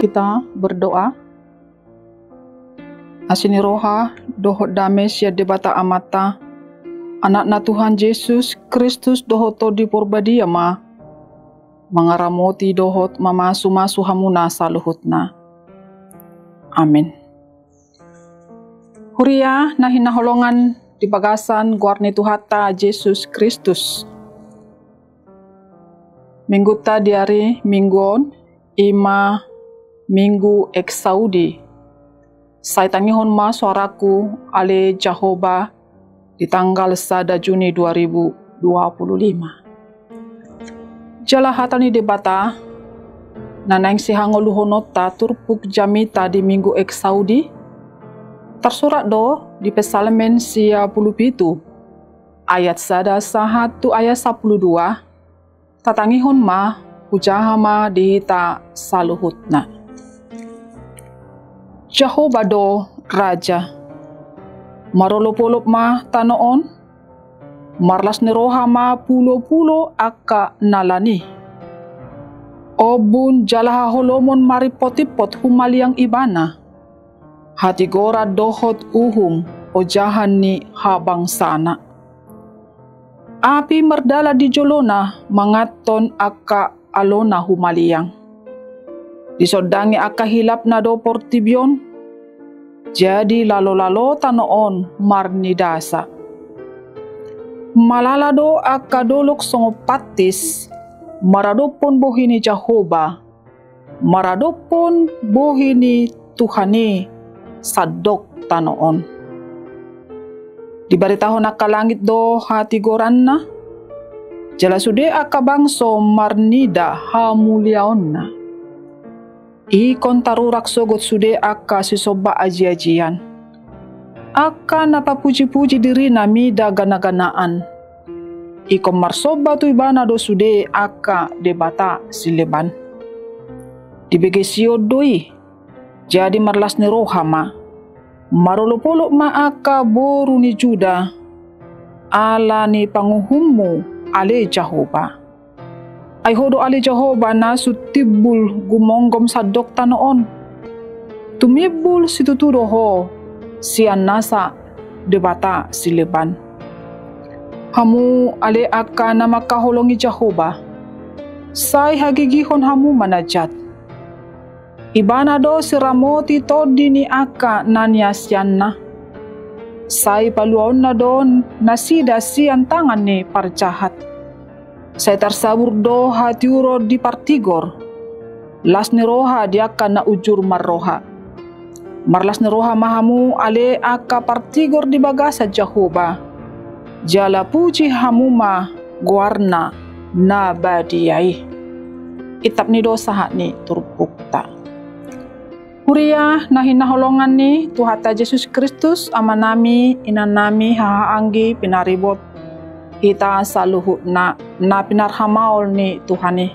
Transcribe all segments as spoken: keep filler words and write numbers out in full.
Kita berdoa. Asi ni roha dohot dame sian Debata Amanta, Anakna Tuhan Jesus Kristus dohot Tondi Porbadia ma mangaramoti dohot mamasumasu hamuna saluhutna. Amin. Huria na hinaholongan di bagasan goar ni Tuhanta Jesus Kristus. Minggunta di ari Minggu on, i ma Minggu Exaudi. Sai tangihon ma soarangku, Ale Jahowa, di tanggal sada Juni dua ribu dua puluh lima. Jala hata ni Debata na naeng sihangoluhononta turpuk jamita di Minggu Exaudi, tarsurat do di Psalmen sia pulu pitu, ayat sada sahat tu ayat sampulu dua. Tatangihon ma, hujaha ma di hita saluhutna. Jahowa do Raja. Marolopolop ma tano on, marlas ni roha ma pulopulo angka nalan i. Ombun jala haholomon marimpotimpot humaliang Ibana. Hatigoran dohot uhum ojahan ni habangsana. Api mardalan di jolona manganhon angka alona humaliang. Disondangi angka hilapna do portibi on, jadi lalolalo tano on marnidasa. Malala do angka dolok songon pattis maradophon bohi ni Jahowa, maradophon bohi ni Tuhan i sandok tano on. Dibaritahon angka langit do hatigoranna, jala sude angka bangso marnida hamuliaonna. Ingkon tarurak sogot sude angka sisomba ajiajian, angka na papujipuji dirina mida ganaganaan. Ingkon marsomba tu Ibana do sude angka debata sileban. Dibege Sion do i, jadi marlas ni roha ma. Marolopolop ma angka boru ni Juda, ala ni panguhummu, Ale Jahowa. Ai Ho do, Ale Jahowa, na sun timbul gumonggom sandok tano on. Tumimbul situtu do Ho sian nasa debata sileban. Hamu ale angka na mangkaholongi Jahowa, sai hagigihon hamu ma na jat. Ibana do siramoti tondi ni angka na niasianna. Sai paluaonna do nasida sian tangan ni parjahat. Sai tarsabur do hatiuron di partigor, las ni roha di angka na unjur marroha. Marlas ni roha ma hamu ale angka partigor di bagasan Jahowa, jala puji hamu ma goarna na badia i. Itap ni do sahat ni turpukta. Huria na hinaholongan ni Tuhanta Jesus Kristus, amanami, inanami, hahaanggi, pinaribot, hita saluhutna na pinarhamaol ni Tuhan i.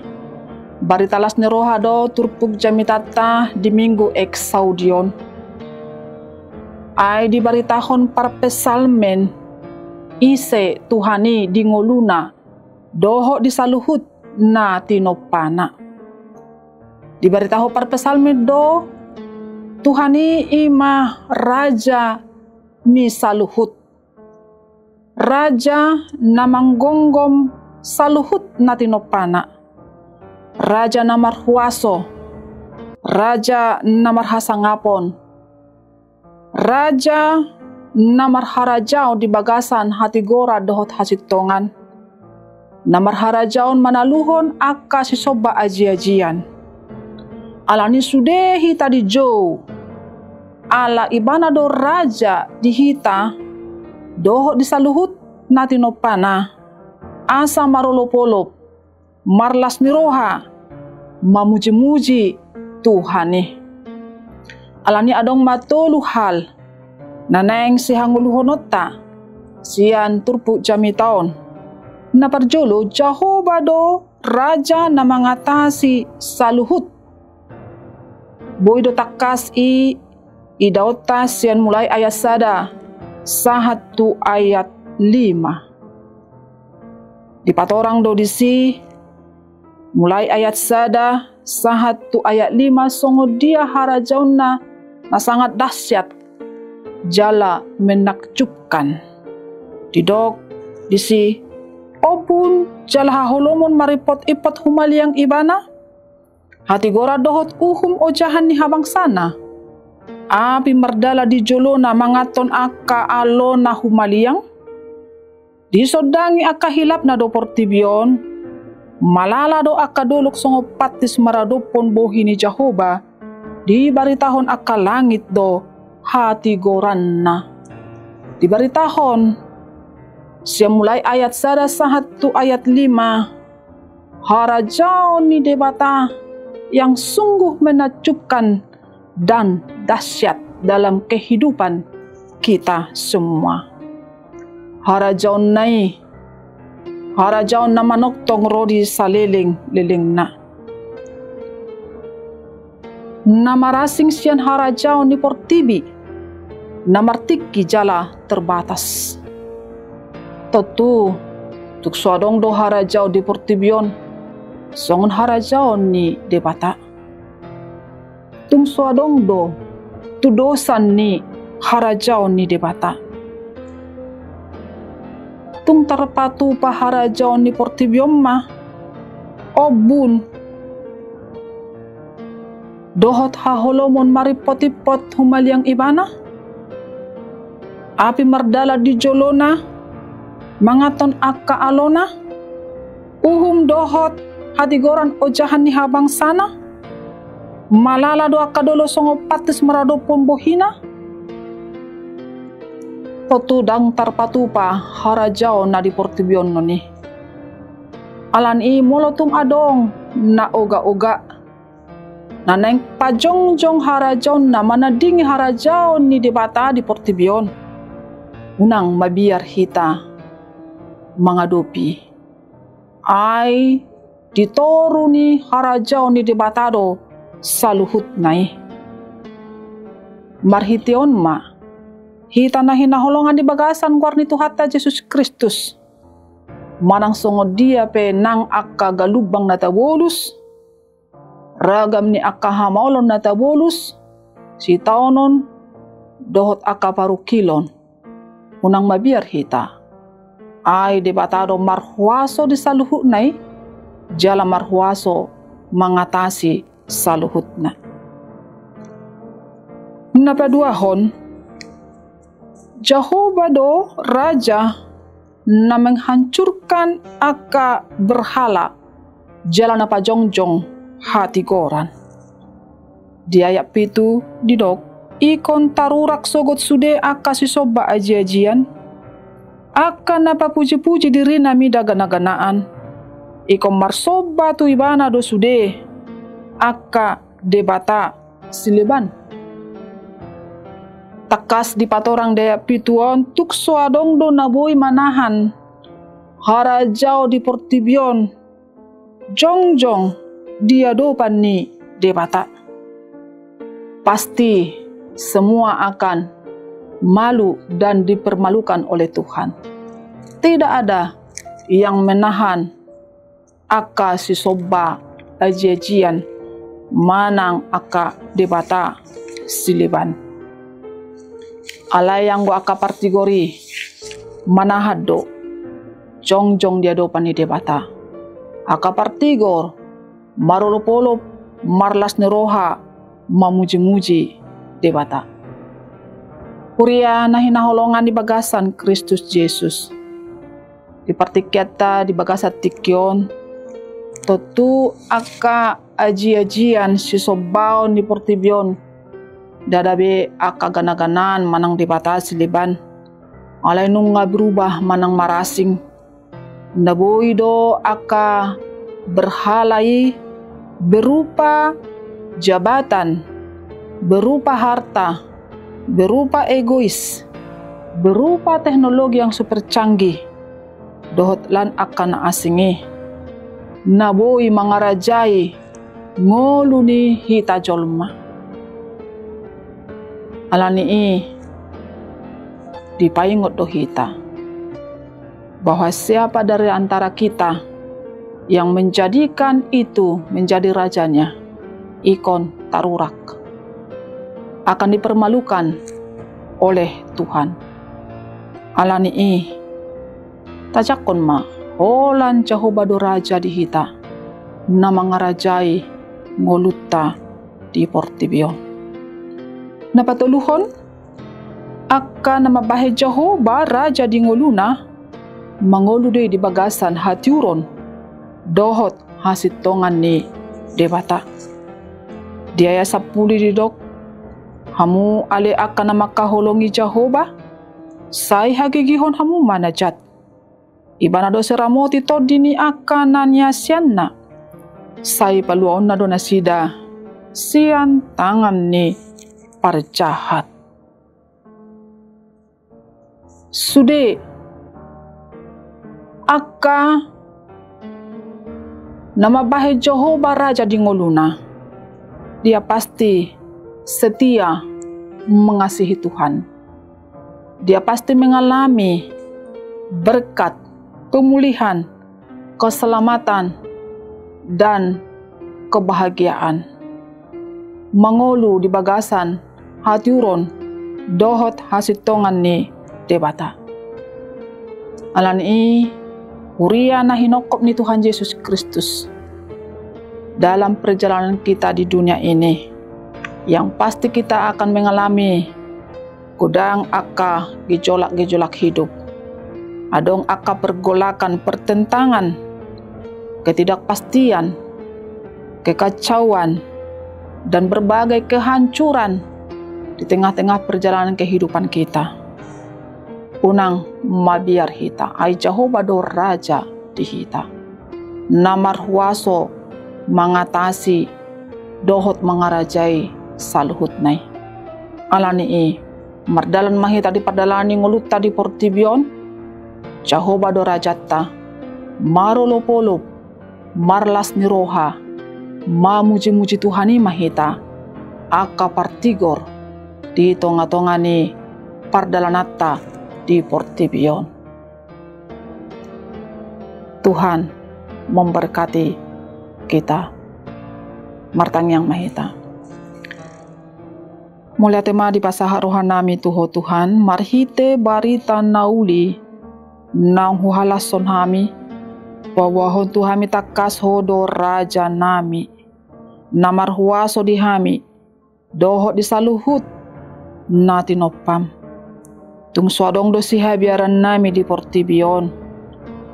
Barita las ni roha do turpuk jamitanta di Minggu Exaudi on. Ai dibaritahon parpsalmen ise Tuhan i di ngoluna dohot di saluhut na tinompana. Dibaritahon parpsalmen do, Tuhan i i ma raja ni saluhut. Raja na manggonggom saluhut na tinompana. Raja na marhuaso. Raja na marhasangapon. Raja na marharajaon di bagasan hatigoran dohot hasintongan, na marharajaon manaluhon angka sisomba ajiajian. Alani sude hita dijou, ala ibana do raja di hita dohot di saluhut na tinompana, asa marolopolop, marlas ni roha, mamujimuji Tuhan i. Alani adong ma tolu hal na naeng sihangoluhononta sian turpuk jamita on. Na parjolo, Jahowa do raja na mangatasi saluhut. Boi do tangkas i idaonta sian mulai ayat sada sahat tu ayat lima. Dipatorang do disi, Mulai ayat sada sahat tu ayat lima, songon dia harajaonna na sangat dahsyat jala menakjubkan. Didok disi: Ombun jala haholomon marimpot-impot humaliang ibana, hatigoran dohot uhum ojahan ni habangsana. Api mardalan di jolona manganhon angka alona humaliang. Disondangi angka hilapna do portibi on. Malala do angka dolok songon pantis maradophon bohi ni Jahowa. Dibaritahon angka langit do hatigoranna. Dibaritahon sian mulai ayat sada sahat tu ayat lima, harajaon ni Debata yang sungguh menakjubkan dan dahsyat dalam kehidupan kita semua. Harajaonna i, harajaon na manongtong ro di saleleng-lelengna. Na marasing sian harajaon ni portibi, na martingki jala terbatas. Tontu, tung so adong do harajaon di portibi on songon harajaon ni Debata. Tung so adong do tudosan ni harajaon ni Debata. Tung tarpatupa harajaon ni portibi on ma ombun dohot haholomon marimpot-impot humaliang ibana. Api mardalan di jolona manganhon angka alona. Uhum dohot hatigoran ojahan ni habangsana. Malala do angka dolok songon pantis maradophon bohina. Tontu ndang tarpatupa harajaon na di portibi on on i. Alani i molo tung adong na oga-oga na naeng pajongjong harajaonna manandingi harajaon ni Debata di portibi on, unang mabiar hita mangadopi. Ai di toru ni harajaon ni Debata do saluhutna i. Marhite on ma hita na hinaholongan di bagasan goar ni Tuhanta Jesus Kristus, manang songon dia pe nang angka galumbang na tabolus, ragam ni angka hamaolon na tabolus, sitaonon dohot angka parungkilon, unang mabiar hita. Ai Debata do marhuaso di saluhutna i, jala marhuaso mangatasi saluhutna. Na paduahon, Jahowa do raja na menghancurkan angka berhala jala na pajongjong hatigoran. Di ayat pitu didok: Ingkon tarurak sogot sude angka sisomba aji-ajian, angka na papuji-puji dirina mida gana-ganaan. Ingkon marsomba tu ibana do sude angka debata sileban. Tangkas dipatorang di ayat pitu on, tung so adong do na boi manahan harajaon di portibi on jongjong di adopan ni Debata. Pasti semua akan malu dan dipermalukan oleh Tuhan. Tidak ada yang menahan angka sisomba aji-ajian manang angka debata sileban. Alai anggo angka partigor i manahan do jongjong di adopan ni Debata. Angka partigor marolop-olop, marlas ni roha, mamuji-muji Debata. Huria na hinaholongan di bagasan Kristus Jesus. Di partingkianta di bagasan tingki on, tontu angka aji-ajian sisombaon di portibi on ndada be angka gana-ganaan manang debata sileban. Alai nunga berubah manang marasing. Na boi do angka berhala i berupa jabatan, berupa harta, berupa egois, berupa teknologi yang super canggih, dohot lan angka na asing i, na boi mangarajai ngolu ni hita jolma. Alani i, dipaingot do hita bahwa siapa dari antara kita yang menjadikan itu menjadi rajanya, ingkon tarurak, akan dipermalukan oleh Tuhan. Alani i, tajangkon ma, holan Jahowa do raja di hita, na mangarajai ngolunta di portibi on. Na patoluhon, angka na mambahen Jahowa raja di ngoluna, mangolu do i di bagasan hatiuron dohot hasintongan ni Debata. Di ayat sampulu didok, hamu ale angka na mangkaholongi Jahowa, sai hagigihon hamu ma na jat. Ibana do siramoti tondi ni angka na niasianna, sai paluaonna do nasida sian tangan ni parjahat. Sude angka na mambahen Jahowa raja di ngoluna, dia pasti setia mengasihi Tuhan. Dia pasti mengalami berkat, pemulihan, keselamatan, dan kebahagiaan. Mangolu di bagasan hatiuron dohot hasintongan ni Debata. Alani i, huria na hinongkop ni Tuhan Yesus Kristus, dalam perjalanan kita di dunia ini, yang pasti kita akan mengalami godang angka gejolak-gejolak hidup. Adong angka pergolakan, pertentangan, ketidakpastian, kekacauan, dan berbagai kehancuran di tengah-tengah perjalanan kehidupan kita. Unang mabiar hita, ai Jahowa do raja di hita, na marhuaso mangatasi dohot mangarajai saluhutna i. Alani i, mardalan ma hita di pardalanan ni ngolunta di portibi on, Jahowa do rajanta, marolopolop, marlas ni roha, mamujimuji Tuhan i ma hita, angka partigor di tongatonga ni pardalananta di portibi on. Tuhan memberkati kita. Martangiang ma hita. Mauliate ma dipasahat rohanami tu Ho Tuhan, marhite barita na uli naung huhalashon hami, paboahon tu hami tangkas Ho do rajanami, na marhuaso di hami, dohot di saluhut na tinompam. Tung so adong do sihabiarannami di portibi on,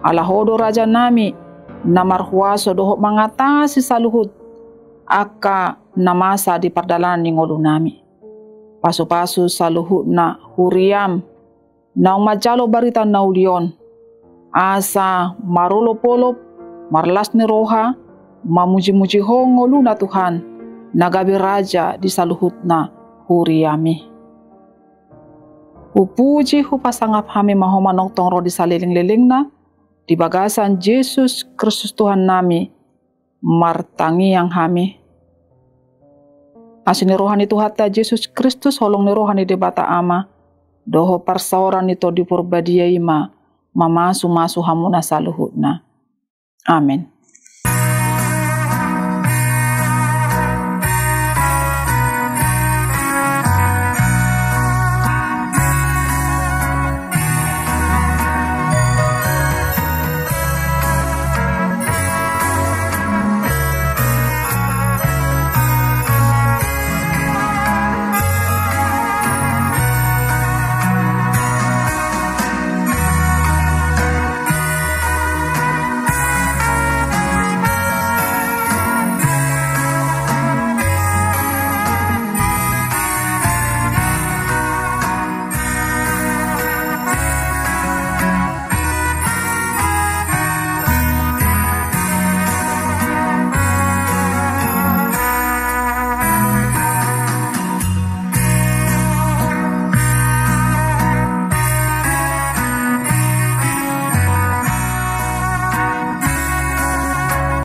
ala Ho do rajanami, na marhuaso dohot mangatasi saluhut angka na masa di pardalanan ni ngolunami. Pasupasu saluhutna huriam, naung manjalo barita na uli on, asa marolopolop, marlas ni roha, mamujimuji Ho ngoluna Tuhan, na gabe raja di saluhutna huriami. Hupuji, hupasangap hami ma Ho manongtong ro di salelenglelengna, di bagasan Jesus Kristus Tuhannami, martangiang hami. Asi ni roha ni Tuhanta Jesus Kristus, holong ni roha ni Debata Ama, dohot parsaoran ni Tondi Porbadia i ma mamasumasu hamuna saluhutna. Amen.